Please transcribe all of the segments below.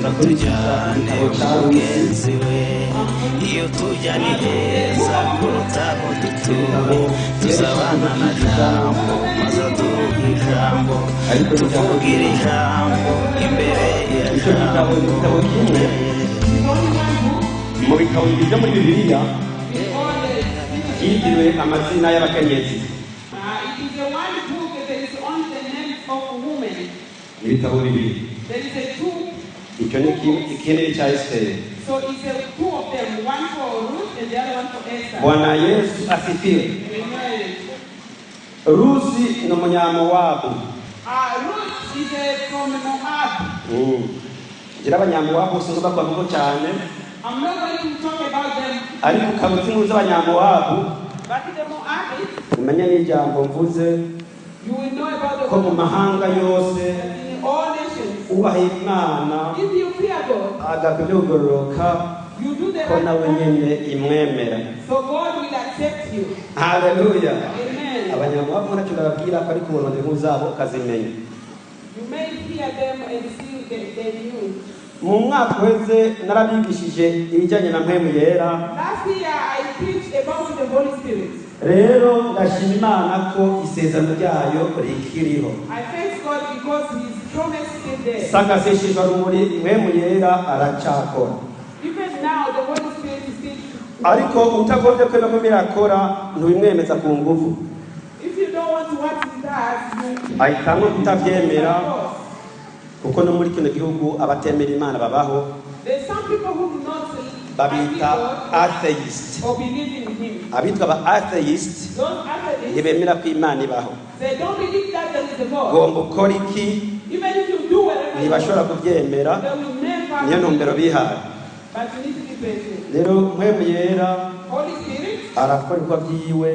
Ngwino tujyane, mugenzi we. Iyo tujya ni heza kuruta aho dutuye. Tuzabana na Jambo, maze aduha ijambo, tuvugira ijambo imbere ya Icyo gitabo ni Jambo. igitabo kimwe mu bitabo bibiri byo muri Bibiliya byitiriwe amazina y'abakenyezi. It is the one book that is only the names of women. Ibitabo bibiri. There is a two. Icyo ni ikindi ni cya Esiteri. So it's a two of them, one for Ruth and the other one for Esther. Bwana Yesu asifiwe. Amen. Rusi ni Umunyamowabu. Ruth is from Moab. Ngira Abanyamowabu sinumva kubavuga cyane, I'm not going to talk about them, ariko ukaba uzi inkuru z'Abanyamowabu, but the Moabites, umenye n'ijambo mvuze, you will know about the ko mu mahanga yose in all nations. ubaha Imana, If you fear God, agakora ibyo kugororoka, you do the ko right nawe thing, nyine imwemera. so God will accept you. Haleluya. Amen. Abanyamowabu ntacyo ndababwira ko, ariko uburonde inkuru zabo ukazimenya. You may hear them and see the news. Mu mwaka uheze narabigishije ibijyanye na Mpwemu Yera. Last year I preached about the Holy Spirit. Rero ndashima Imana ko isezerano ryayo rikiriho. I thank God because His promise is still there. Sagasishijwe rumuri, Mpwemu Yera aracyakora. Even now, the Holy Spirit is still. Ariko utagombye kwemera ko birakora, ntubimwemeza ku nguvu. If you don't want what He does, you Ahitamo kutabyemera, Of course. kuko no muri kino gihugu abatemera Imana babaho. There's some people who do not Babita agree God atheist. or believe in Him. Abitwa aba atheist Those atheists, ntibemera ko Imana ibaho. they don't believe that there is a God. Ugomba ukora iki, Even if you do whatever you ntibashobora want, kubyemera. they will never. Niyo ntumbero bihaye. But you need to be patient. Rero Mpwemu Yera Holy Spirit, arakora ibikorwa byiwe.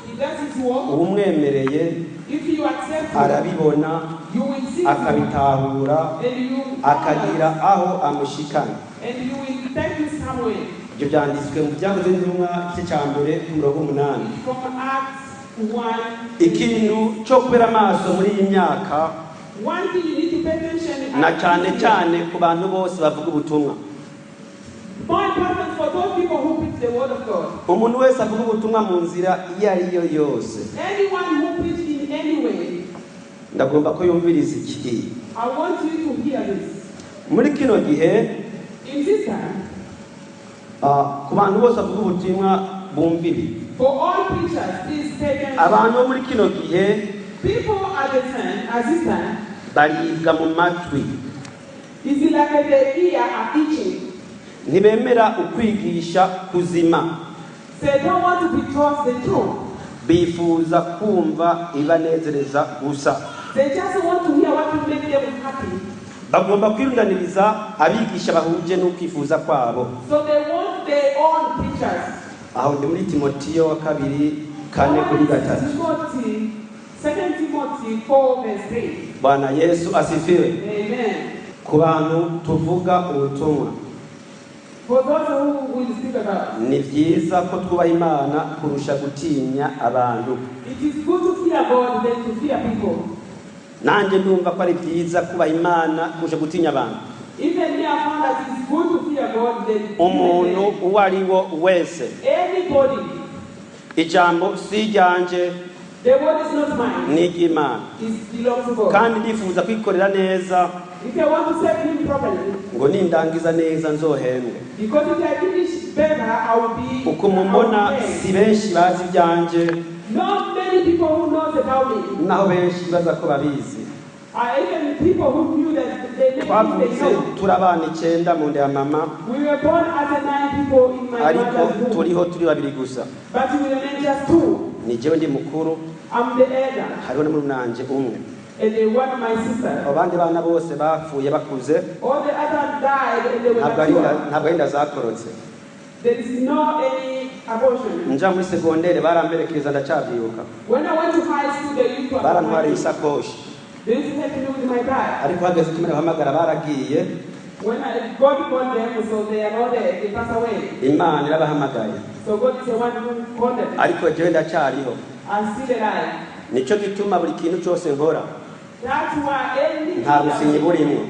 He does His work. Uwumwemereye If you accept Him, arabibona, you will see His work, akabitahura, and you akagira aho amushikana. and you will take you somewhere. Ibyo byanditswe mu Byakozwe n'Intumwa, igice cya mbere, ku murongo w'umunani. It's from Acts 1. Ikintu cyo kubera amaso muri iyi myaka, One thing you need to pay attention na cyane cyane ku bantu bose bavuga ubutumwa, More important for those people who preach the word of God. umuntu wese avuga ubutumwa mu nzira iyo ari yo yose, Anyone who preach in any way, ndagomba ko yumviriza iki. I want you to hear this. Muri kino gihe, In this time, ku bantu bose bavuga ubutumwa bumva ibi. for all preachers, please pay attention. Abantu bo muri kino gihe People at the time, at this time, baribwa mu matwi. is it like the ear are itching. Ntibemera ukwigisha kuzima. They don't want to be taught the truth. Bifuza kumva ibanezereza gusa. They just want to hear what will make them happy. Bagomba kwirundaniriza abigisha bahuje n'ukwifuza kwabo. So they want their own preachers. Aho ndi muri Timotiyo wa kabiri 4:3. Timothy, 2 Timothy 4 verse 3. Bwana Yesu asifiwe. Amen. Ku bantu tuvuga ubutumwa, For those who will speak about, ni byiza ko twubaha Imana kurusha gutinya abantu. It is good to fear God than to fear people. Nanjye ndumva ko ari byiza kubaha Imana kurusha gutinya abantu. Even me, I found that it's good to fear God than Umuntu uwo ari wo wese, anybody. Ijambo si iryanjye, The word is not mine. ni iry'Imana. It belongs to God. Kandi ndifuza kwikorera neza, If I want to serve Him properly, ngo nindangiza neza nzohembwe. because if I finish better, I will be. Uko mumbona, I will be si benshi bazi ibyanjye, Not many people who knows about me. naho benshi baza ko babizi. Are even people who knew that they may think they Twavutse know. turi abana icyenda mu nda ya mama, We were born as a nine people in my ariko mother's womb, turiho turi babiri gusa. but we remain just two. Ni jewe ndi mukuru, I'm the elder, hariho na murumuna umwe. And they one my sister. Abandi bana bose bapfuye bakuze. All the others died and they were Ntabwo ari inda, mature. ntabwo ari inda zakorotse. There is no any abortion. Nja muri segondere baramperekeza, ndacyabyibuka. When I went to high school, they used to Barantwariye accompany me. isakoshi. They used to help me with my bag. Ariko hageze ko Imana bahamagara, baragiye. When I, God called them, so they are not there, they pass away. Imana irabahamagaye, So God is the one who called them. ariko jewe ndacyariho. I'm still alive. Nicyo gituma buri kintu cyose nkora, That's why anything nta businyi burimo.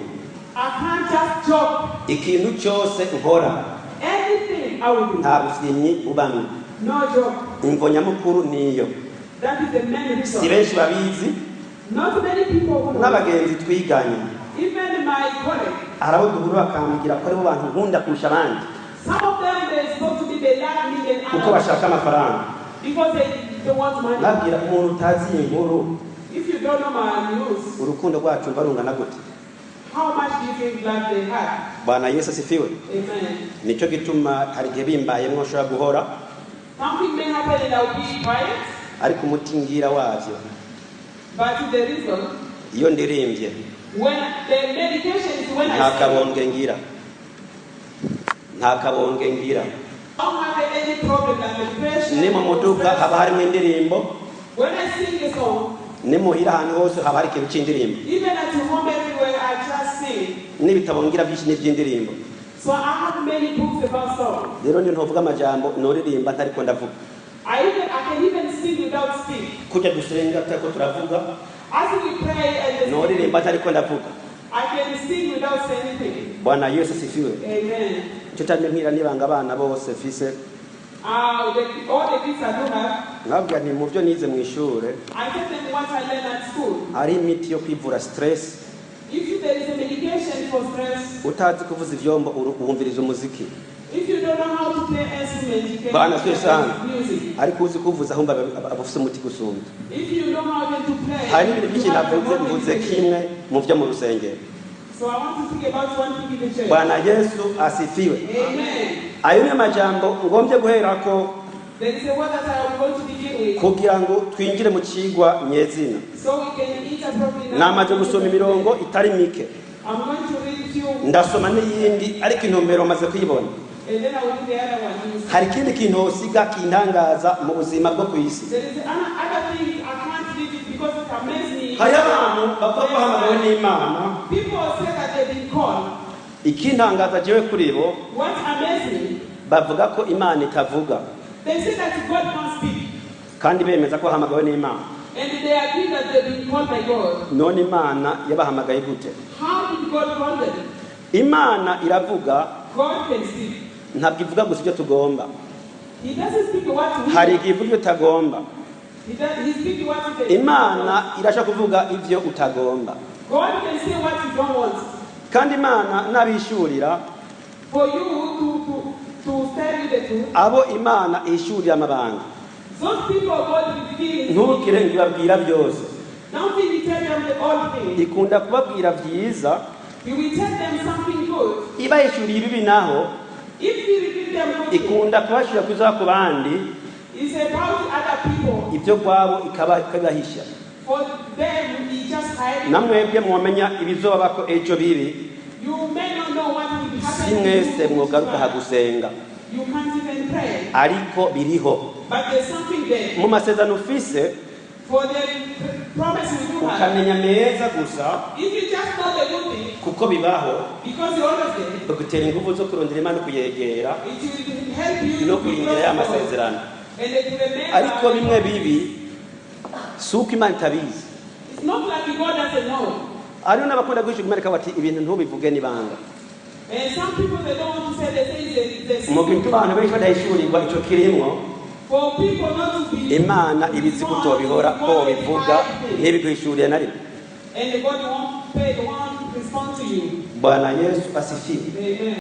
I can't just joke. Ikintu cyose nkora, Anything I will do. nta bufyinyi bubamwe. No joke. Imvo nyamukuru niyo. That is the main Si reason. benshi babizi. Not many people who know. N'abagenzi twiganye, Even my colleague. hari abo duhura bakambwira ko aribo bantu nkunda kurusha abandi, Some of them, they spoke to me, they love me than kuko others. bashaka amafaranga. Because they want money. Babwira umuntu utazi iyi nkuru, If you don't know my news, urukundo rwacu mba rungana gute? how much do you think love they have? Bwana Yesu asifiwe. Amen. Nicyo gituma hari igihe bimbayemwo nshobora guhora, Something may happen and I'll be quiet, ariko umuti ngira wavyo, but the reason, iyo ndirimbye, when the medication is when nta I sing, kabonge ngira, nta kabonge ngira. I don't have any problem like depression. Ni mu muduga haba harimo indirimbo, When I sing a song, ni muhira ahantu hose haba hari ikintu cy'indirimbo, even at home everywhere, I just sing. N'ibitabo ngira byinshi n'iby'indirimbo. So I have many books about songs. Rero niyo ntuvuga amajambo, noririmba ntariko ndavuga. I can even sing without speak. Kujya dusenga tutariko turavuga, As we pray and the noririmba ntariko ndavuga. I can sing without saying anything. Bwana Yesu asifiwe. Amen. Icyo cyane mpira nibanga abana bose mfise, All the kids I do have, nkababwira nti mu byo nize mu ishure, I tell them what I learned at school. hari imiti yo kwivura stress. If there is a medication for stress, Utazi kuvuza ivyombo, wumviriza umuziki. if you don't know how to play instrument, you can Bwana asifiwe sana. music. Ariko uzi kuvuza ahumva aba ufise umuti gusumba. If you know how even to play, Hari n'ibintu byinshi you have the navuze, more mvuze medication. kimwe mu byo mu rusengero. So I want to speak about one thing in the church. Bwana Yesu asifiwe. Amen. Ayo ni amajambo ngombye guherako There is a word that I am going to begin with, kugira ngo twinjire mu cigwa nyezina. so we can enter properly now. Namaze gusoma imirongo itari mike, I'm going to read you, ndasoma n'iyindi, ariko intumbero maze kuyibona. and then I will do the other one. You see. Hari ikindi kintu wosiga kintangaza mu buzima bwo ku isi. There is another thing I can't leave it because it amazes me. Hariho abantu bavuga ko bahamagawe n'Imana. People say that they've been called. Ikintangaza jewe kuri bo, What amazes me, bavuga ko Imana itavuga, they say that God can't speak. kandi bemeza ko bahamagawe n'Imana. And they agree that they've been called by God. None Imana yabahamagaye gute? How did God call them? Imana iravuga. God can speak. Ntabwo ivuga gusa ibyo tugomba. He doesn't speak what we Hari igihe ivuga ibyo utagomba. He speaks what he can. Imana irashaka kuvuga ibyo utagomba. God can say what you don't want. Kandi Imana n'abishurira, For you to tell you the truth, abo Imana ishurira amabanga, those people God reveals. ntukire ngo ibabwira byose. Don't think he tell them the old thing. Ikunda kubabwira byiza. He will tell them something good. Ibahishuriye ibibi naho, If he reveal them good thing, ikunda kubashira kuza ku bandi, it's about other people. Ibyo kwabo ikaba ikabibahisha. For them, he just hide. Namwebwe mwomenya ibizobabako ejo bibi, You may not know what will happen si to mwese you mwogaruka tomorrow. hagusenga. You can't even pray. Ariko biriho. But there's something there. Mu masezerano ufise, For the promise we do have. ukamenya meza gusa, If you just know the good thing, kuko bibaho, because you always there, bagutera ingufu zo kurondera Imana, kuyegera it will help you no to be kurindira close ya to God. masezerano. And then to remember. Ariko bimwe bibi si uko Imana itabizi. It's not like God doesn't know. Hariho n'abakunda guhisha Imana bati ibintu ntubivuge n'ibanga. And some people, they don't want to say, they say it's a Mu gihe abantu benshi badahishurirwa ico kirimwo, For people not to be. Imana ibizi ko utobihora, ko wobivuga ntibiguhishuriye na rimwe. And God won't pay, won't respond to you. Bwana Yesu asifiwe. Amen.